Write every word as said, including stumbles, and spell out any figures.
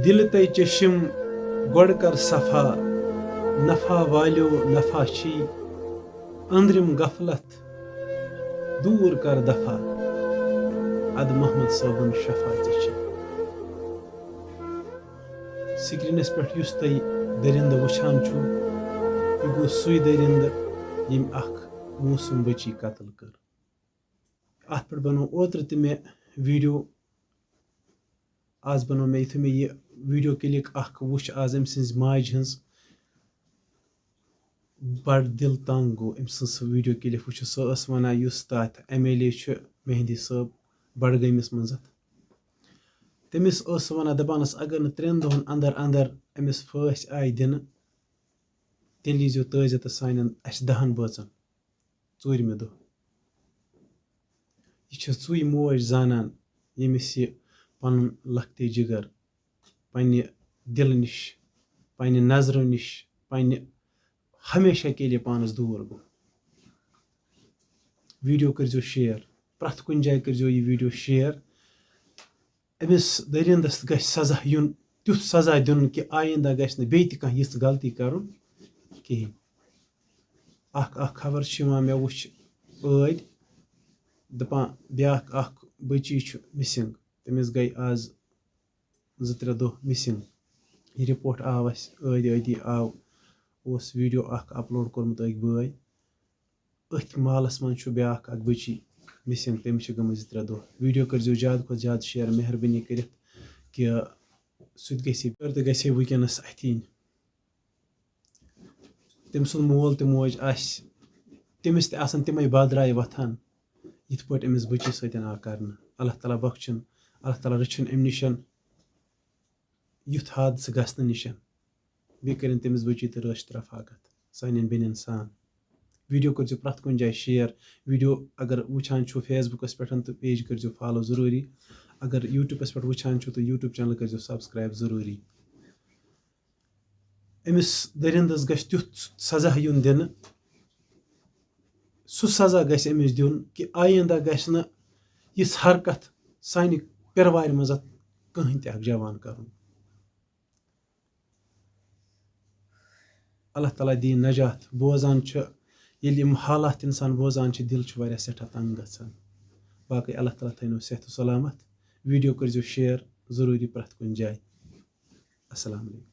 دِلہٕ تے چشم گۄڈٕ کر صفا، نفع والیو نفع چھی، أنٛدرِم غفلت دوٗر کر دفع، اَدٕ محمد صٲبُن شفا ژےٚ چھی۔ سکرینس پٮ۪ٹھ یُس تُہۍ دٔرِندٕ وٕچھان چھِو، یہِ گوٚو سُے دٔرِندٕ، ییٚمۍ اکھ موسوٗم بٔچی قتل کٔر۔ اَتھ پٮ۪ٹھ بنوو اوترٕ تہِ مےٚ ویٖڈیو۔ آز بنوو مےٚ، یُتھُے مےٚ یہِ ویٖڈیو کِلِک اکھ وٕچھ آز أمۍ سٕنٛزِ ماجہِ ہٕنٛز، بڑٕ دِل تنگ گوٚو أمۍ سٕنٛز سُہ ویٖڈیو کِلِک وٕچھِتھ۔ سۄ ٲس وَنان، یُس تَتھ ایم ایل اے چھُ مہدی صٲب بڈگٲمِس منٛز، تٔمِس ٲس سۄ وَنان، دَپان ٲس، اگر نہٕ ترٛٮ۪ن دۄہَن اندر اندر أمِس پھٲسۍ آیہِ دِنہٕ، تیٚلہِ ییٖزیو تٲزیتَس سانٮ۪ن اَسہِ دَہَن بٲژَن ژوٗرمہِ دۄہ۔ یہِ چھِ سُے موج زانان، ییٚمِس یہِ پَنُن لۄکٹے جِگر پننہِ دِلہٕ نِش، پننہِ نظرو نِش، پننہِ ہمیشہ کے لیے پانَس دوٗر گوٚو۔ ویٖڈیو کٔرۍزیو شیئر، پرٛٮ۪تھ کُنہِ جایہِ کٔرۍزیو یہِ ویٖڈیو شیئر۔ أمِس دٔرِندَس گژھِ سزا یُن، تیُتھ سزا دیُن کہِ آیندہ گژھِ نہٕ بیٚیہِ تہِ کانٛہہ یِژھ غلطی کَرُن کِہیٖنۍ۔ اَکھ اَکھ خبر چھِ یِوان، مےٚ وٕچھ ٲدۍ دَپان بیٛاکھ اَکھ بٔچی چھُ مِسِنٛگ، تٔمِس گٔے آز زٕ ترٛےٚ دۄہ مِسِنٛگ۔ یہِ رِپورٹ آو اَسہِ ٲدۍ ٲدی، آو، اوس ویٖڈیو اَکھ اَپلوڈ کوٚرمُت أکۍ بٲے۔ أتھۍ محلَس منٛز چھُ بیٛاکھ اَکھ بٔچی مِسِنٛگ، تٔمِس چھِ گٔمٕتۍ زٕ ترٛےٚ دۄہ۔ ویٖڈیو کٔرۍزیو زیادٕ کھۄتہٕ زیادٕ شیئر، مہربٲنی کٔرِتھ، کہِ سُہ تہِ گژھِ ہے، تہٕ گژھِ ہے وٕنکیٚنَس اَتھِ یِنۍ۔ تٔمۍ سُنٛد مول تہٕ موج آسہِ، تٔمِس تہِ آسَن تِمَے بادرایہِ وۄتھان، یِتھ پٲٹھۍ أمِس بٔچی سۭتۍ آو کَرنہٕ۔ اللہ تعالیٰ بخشِن، اللہ تعالیٰ رٔچھِن اَمہِ نِش، یُتھ حادثہٕ گژھنہٕ نِش۔ بیٚیہِ کٔرِن تٔمِس بٔچی تہٕ رٲچھ رفاقت سانٮ۪ن بیٚنٮ۪ن سان۔ ویٖڈیو کٔرۍزیو پرٛٮ۪تھ کُنہِ جایہِ شیئر۔ ویٖڈیو اگر وٕچھان چھُو فیس بُکَس پٮ۪ٹھ تہٕ پیج کٔرۍزیو فالو ضروٗری۔ اگر یوٗٹیوٗبَس پٮ۪ٹھ وٕچھان چھُو تہٕ یوٗٹیوٗب چینل کٔرۍزیو سبسکرائب ضروٗری۔ أمِس دٔرِندَس گژھِ تیُتھ سزا یُن دِنہٕ، سُہ سزا گژھِ أمِس دیُن کہِ آیندہ گژھِ نہٕ یِژھ حرکت سانہِ پیروارِ منٛز اَتھ کٕہٕنۍ تہِ اَکھ جوان کَرُن۔ اللہ تعالیٰ دِیِن نجات۔ بوزان چھُ، ییٚلہِ یِم حالات اِنسان بوزان چھُ، دِل چھُ واریاہ سٮ۪ٹھاہ تنگ گژھان۔ باقٕے اللہ تعالیٰ تھٲینو صحت و سلامت۔ ویٖڈیو کٔرۍزیو شیئر ضروٗری پرٛٮ۪تھ کُنہِ جایہِ۔ السلام علیکم۔